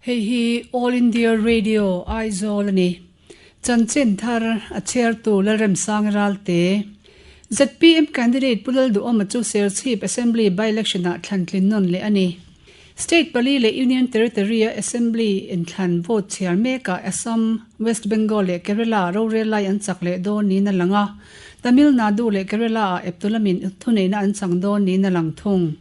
Hei hi All India Radio Aizawl a ni. Chanchin thar a chhiartu Lalremsang Ralte. Zpm candidate Pu Lalduhawma chu Serchhip Assembly by-election-ah thlantlin nawn leh a ni. State pali leh Union Territory-a Assembly inthlan vote chhiar mekah Assam, West Bengal leh Kerala rorel lai an chak leh dawn niin a lang a, Tamil Nadu leh Kerala-ah eptulamin thuneihna an chang dawn niin a lang thung.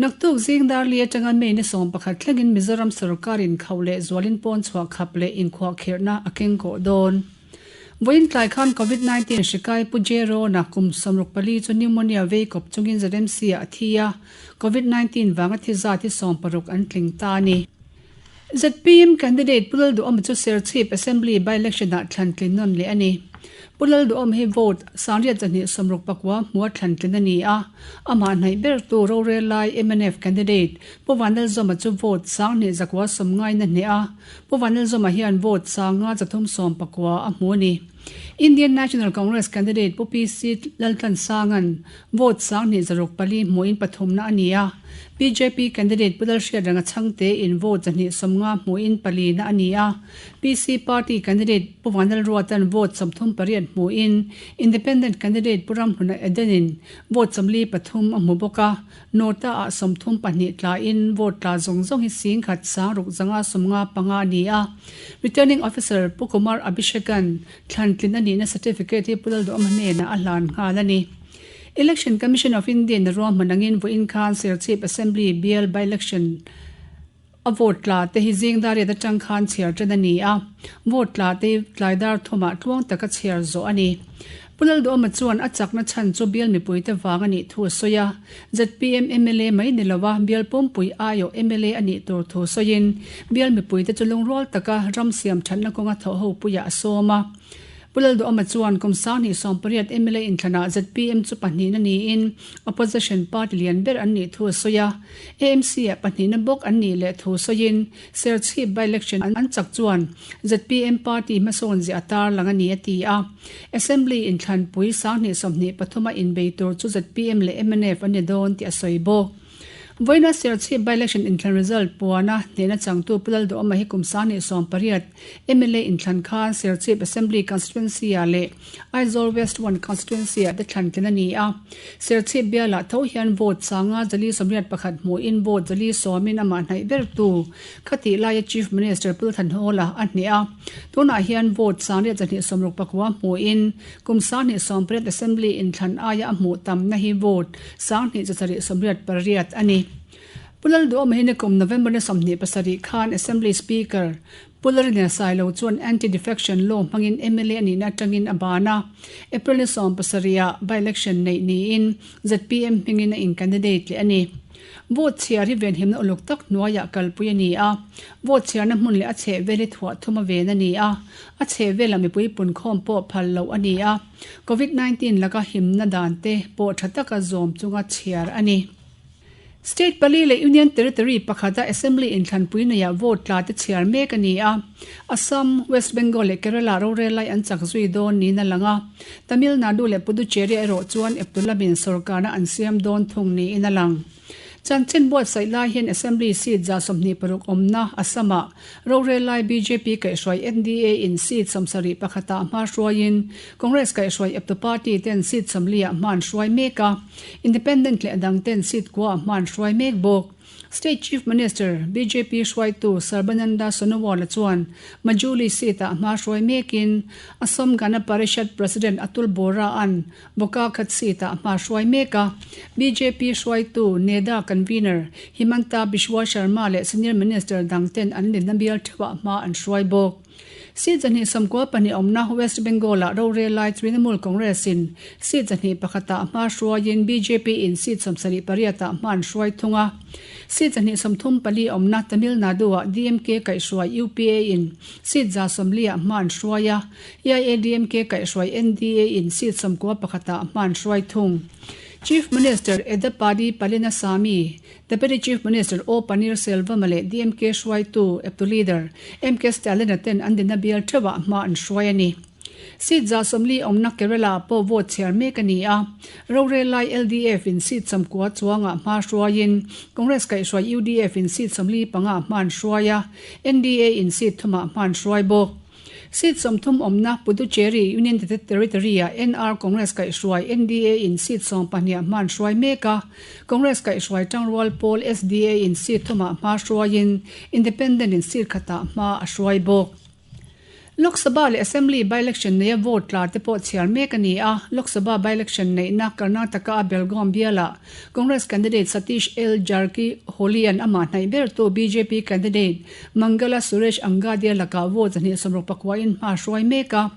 Naktuk zing darli atanga May ni 11 thlengin Mizoram sorkarin khauh leh zualin pawn chhuah khap leh inkhuahkhirhna a keng kawh dawn. Vawiin tlai khan Covid 19 hri kai Pu J. Rawna kum 64 chu pneumonia vei kawp chungin ZMC ah a thi a, Covid 19 vanga thi zat hi 60 an tling ta a ni. Zpm candidate Pu Lalduhawma chu Serchhip Assembly by-election ah thlan tlin nawn leh a ni. Pu Lalduhawma hi vote 9269 hmua thlan tlin a ni a, amah hnaih bertu rorel lai mnf candidate Pu Vanlalzawma chu vote 2190 na hneh a, Pu Vanlalzawma hian vote 5319 a hmu a ni. Indian National Congress candidate Pu PC Laltlansanga'n vote 2604 hmuin pathumna a ni a, bjp candidate Pu Lalhriatranga Chhangtein vote 150 hmuin palina a ni a, PC party candidate Pu Vanlalruata'n vote 38 hmuin Independent candidate Pu Ramhluna Edenin vote 43 a hmu bawk a, Nota-ah 32 tlain vote tla zawng zawng hi 10,000 655 a ni a. Returning Officer Pu Kumar Abhisheka'n thlantlin a nihna certificate hi Pu Lalduhawma hnenah a hlan nghal a ni. Election Commission of India in a ruahman angin vawiin khan Serchhip Assembly bial by-election a vote tla te hi zing dar riat atang khan chhiar tan a ni a, vote tla te hi tlai dar thumah tluang taka chhiar zawh a ni. Pu Lalduhawma chuan a chakna chhan chu bial mipuite vang a nih thu a sawi a, zpm mla mai ni lova bial pumpui aiawh mla a nih tur thu sawiin bial mipuite chu lungrual taka ram siam thatna kawnga thawhho puiah a sawm a. Pu Lalduhawma chuan kum 2018 mla inthlanah zpm chu pahnihna niin opposition party lian ber an nih thu a sawi a. AMC-ah pahnihna bawk an nih leh thu sawiin Serchhip by-election an chak chuan zpm party hmasawn ziah a tarlang a ni a ti a. Assembly inthlanpui 2023 a inbei tur chu zpm leh mnf an ni dawn tih a sawi bawk. Vawiina Serchhip by-election inthlan result puana hnehna changtu Pu Lalduhawma hi kum 2018 mla inthlan khan Serchhip Assembly Constituency-ah leh Aizawl West One Constituency-ah te thlan tlin a ni a. Serchhip bialah tho hian vote 581 hmuhin vote 410 in amah hnaih bertu khatih laia Chief Minister Pu Thanhawla a hneh a. Tunah hian vote 969 hmuhin kum 2018 Assembly inthlan aia a hmuh tamna hi vote 2788 a ni. Pu Lalduhawma hi nikum November ni 27 khan Assembly Speaker Pu Lalrina Sailo chuan Anti-Defection Law hmangin mla a nihna atangin a ban a. April ni 17 ah by-election neih niin zpm hmingin a in-candidate leh a ni. Vote chhiar hi venhimna uluk tak hnuaiah kalpui a ni a. Vote chhiarna hmun leh a chhehvel hi thuah thum a ven a ni a. A chhehvelah mipui punkhawm pawh phal loh a ni a. Covid 19 laka himna dan te pawh tha taka zawm chunga chhiar a ni. State pali leh Union Territory pakhata Assembly inthlanpui neiah vote tla te chhiar mek a ni a. Assam, West Bengal leh Kerala rorel lai an chak zui dawn niin a lang a. Tamil Nadu leh Puducherry erawh chuan eptu lamin sorkarna an siam dawn thung niin a lang. Chanchin buatsaih lai hian Assembly seat 26 awmna Assam-ah rorel lai bjp kaihhruai NDA in seat 71 ah hma hruaiin Congress kaihhruai eptu party ten seat 40 ah hma an hruai mek a, Independent leh a dang ten seat kua ah hma an hruai mek bawk. State Chief Minister, bjp hruaitu Sarbananda Sonowal-a chuan Majuli seat-ah hma hruai mekin Asom Gana Parishad President Atul Bora-a'n Bokakhat seat-ah hma hruai mek a. Bjp hruaitu NEDA Convener Himanta Biswa Sharma leh Senior Minister dang ten an linna bial theuhah hma an hruai bawk. Seat 192 awmna West Bengal-ah rorel lai Trinamool Congress-in seat 101 ah hma hruaiin bjp in seat 78 ah hma an hruai thung a. Seat 134 awmna Tamil Nadu-ah DMK kaihhruai UPA in seat 140 ah hma an hruai a, AIADMK kaihhruai NDA in seat 91 ah hma an hruai thung. Chief Minister Edappadi Palaniswami, Deputy Chief Minister O Paneerselvam leh DMK hruaitu eptu leader MK Stalin-a ten an dinna bial theuhah hma an hruai a ni. Seat 140 awmna Kerala ah pawh vote chhiar mek a ni a. Rorel lai LDF in seat 90 chuangah hma hruaiin Congress kaihhruai UDF in seat 45 ah hma an hruai a, NDA in seat thumah hma an hruai bawk. Seat 30 awmna Puducherry Union Territory ah NR Congress kaihhruai NDA in seat 12 ah hma an hruai mek a, Congress kaihhruai tangrual pawl SDA in seat thumah hma hruaiin Independent in seat khatah hma a hruai bawk. Lok Sabha leh Assembly by-election neia vote tla te pawh chhiar mek a ni a, Lok Sabha by-election neihna Karnataka-a Belgaum bialah Congress candidate Satish L Jarkiholi-a'n amah hnaih bertu bjp candidate Mangala Suresh Angadi-a lakah vote 269 in hma a hruai mek a.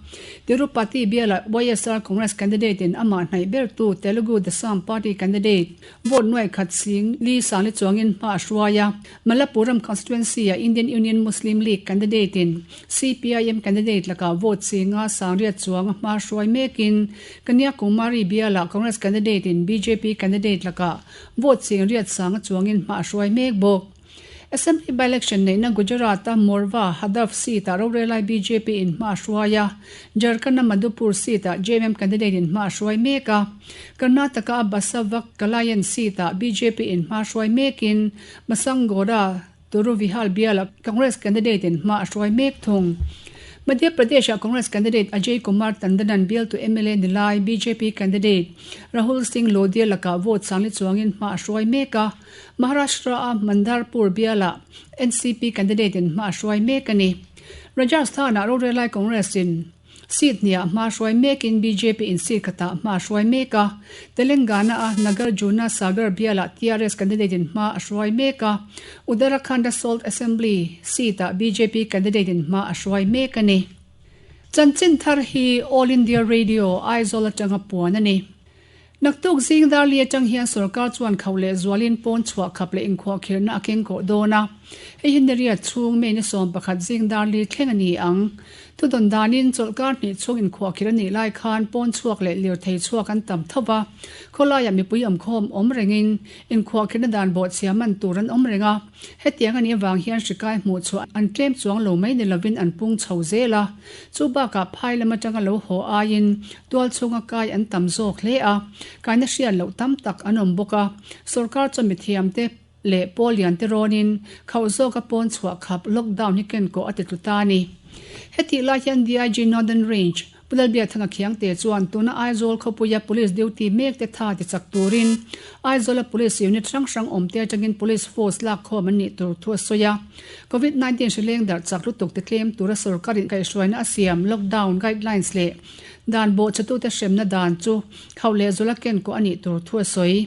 Tirupati bialah YSR Congress candidate-in amah hnaih bertu Telugu Desam Party candidate vote nuai khat sing li sangli chuangin hma a hruai a. Malappuram constituency-ah Indian Union Muslim League candidate-in CPIM candidate lakah vote chinga sangriat chuang a hma hruai mekin Kanyakumari bialah Congress candidate-in bjp candidate lakah vote chingriat sanga chuangin hma a hruai mek bawk. Assembly by-election neihna Gujarat-a Morva Hadaf seat-ah rorelai BJP-in hma a hruai a, Jharkhand-a Madhupur seat-ah JMM candidate-in hma a hruai mek a, Karnataka-a Basavakalayan seat-ah BJP-in hma hruai mekin Masangora Turuvihal biala Congress candidate in hma a hruai mek thung. Madhya Pradesh-ah Congress candidate Ajay Kumar Tandon-a'n bialtu mla ni lai bjp candidate Rahul Singh Lodhia lakah vote sangli chuangin hma a hruai mek a, Maharashtra-a Mandharpur bialah NCP candidate in hma a hruai mek a ni. Rajasthan-ah rorelai Congress-in Seat hniah hma hruai mekin bjp in seat khatah hma a hruai mek a, Telangana-a Nagarjuna Sagar bialah TRS candidate in hma a hruai mek a, Uttarakhand-a Salt Assembly seat-ah bjp candidate in hma a hruai mek a ni. Chanchin thar hi All India Radio, Aizawl atanga puan a ni. Naktuk zing darli atang hian sorkar chuan khauh leh zualin pawn chhuah khap leh inkhuahkhirhna a keng kawh dawn a. Hei hi nariat chhung May ni 11 zing darli thleng a ni ang. Thudawn danin chawlhkar hnih chhung inkhuahkhirh a nih lai khan pawn chhuak leh lirthei chhuak an tam tho va, khawlaiah mipui awmkhawm awm rengin inkhuahkhirhna dan bawhchhia man tur an awm reng a. Hetiang a nih avang hian hri kai hmuh chhuah an tlem chuang lo mai ni lovin an pung chho zel a. Chu bakah phai lam atanga lo haw aiin tual chhunga kai an tam zawk hle a, kaina hriat loh tam tak an awm bawk a. Sorkar chuan mithiamte leh pawl lian te rawnin khauh zawka pawn chhuah khap lockdown hi ken kawh a ti tlu ta a ni. Hetih lai hian DIG Northern Range, Pu Lalbiathanga Khiangte chuan tuna Aizawl khawpuia Police duty mekte tha ti chak turin Aizawla Police unit hrang hrang awmte atangin Police force lakkhawm an nih tur thu a sawi a. Covid 19 hri leng darh chak lutuk ti tlem tura sorkarin kaihhruaina a siam lockdown guidelines leh dan bawhchhetute hremna dan chu khauh leh zula ken kawh a nih tur thu a sawi.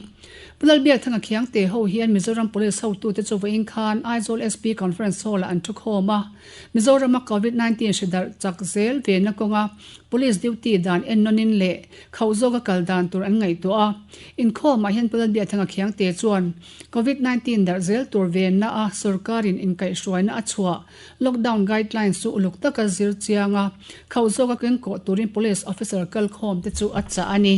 Pu Lalbiathanga Khiangte ho hian Mizoram Police hotute chu vawiin khan Aizawl SP Conference Hall-ah an thukhawm a. Mizorama Covid 19 hri darh chak zel vena kawnga Police duty dan ennawnin leh khauh zawka kal dan tur an ngaihtuah a. Inkhawmah hian Pu Lalbiathanga Khiangte chuan Covid 19 darh zel tur venna a sorkarin inkaihhruaina a chhuah lockdown guidelines chu uluk taka zir chiang a, khauh zawka kengkawh turin Police officer kalkhawmte chu a chah a ni.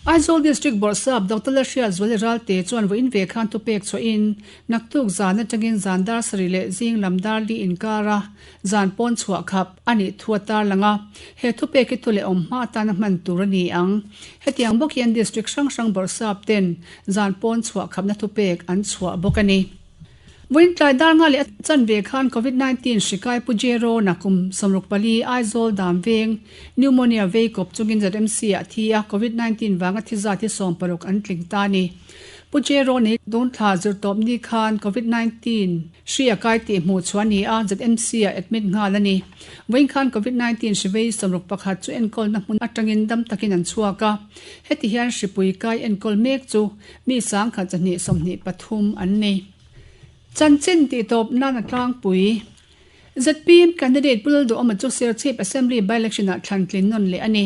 Aizawl District Bawrhsap Doctor Lalhriat Zuali Ralte chuan vawiin ve khan thupek chhuahin naktuk zan atangin zan dar sarih leh zing lam dar li inkara zan pawn chhuah khap a nih thu a tarlang a, he thupek hi thu leh awm hma atana hman tur a ni ang. Hetiang bawk hian District hrang hrang Bawrhsap ten zan pawn chhuah khapna thupek an chhuah bawk a ni. Vawiin tlai dar nga leh a chanve khan Covid 19 hri kai Pu Jeron-a kum 64 Aizawl dam veng pneumonia vei kawp chungin ZMC ah thi a, Covid 19 vanga thi zat hi 60 an tling ta a ni. Pu Jeron hi tun thla zirtawp ni khan Covid 19 hri a kai tih hmuh chhuah a ni a, ZMC ah admit nghal a ni. Vawiin khan Covid 19 hri vei 61 chu enkawlna hmun atangin dam takin an chhuak a, heti hian hripui kai enkawl mek chu Mi sangkhat chahnih 23 an ni. Chanchin tih tawp nan a tlangpui. Zpm candidate Pu Lalduhawma chu Serchhip Assembly by-election ah thlan tlin nawn leh a ni.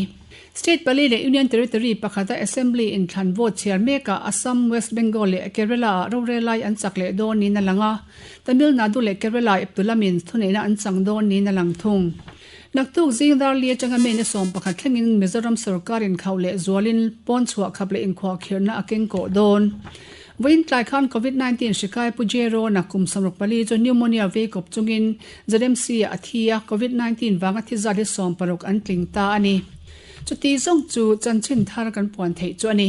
State pali leh Union Territory pakhata Assembly inthlan vote chhiar mekah Assam, West Bengal leh Kerala ah rorel lai an chak leh dawn niin a lang a, Tamil Nadu leh Kerala eptu lamin thuneihna an chang dawn niin a lang thung. Naktuk zing dar li atanga May ni 11 thlengin Mizoram sorkar inkhauh leh zualin pawn chhuah khap leh inkhuahkhirhna a keng kawh dawn. Vawiin tlai khan Covid 19 hri kai Pu Jeron-a kum 64 chu pneumonia vei kawp chungin ZMC-ah a thi a, Covid 19 vanga thi zat hi 16 an tling ta a ni. Chuti zawng chu chanchin thar kan puan theih chu a ni.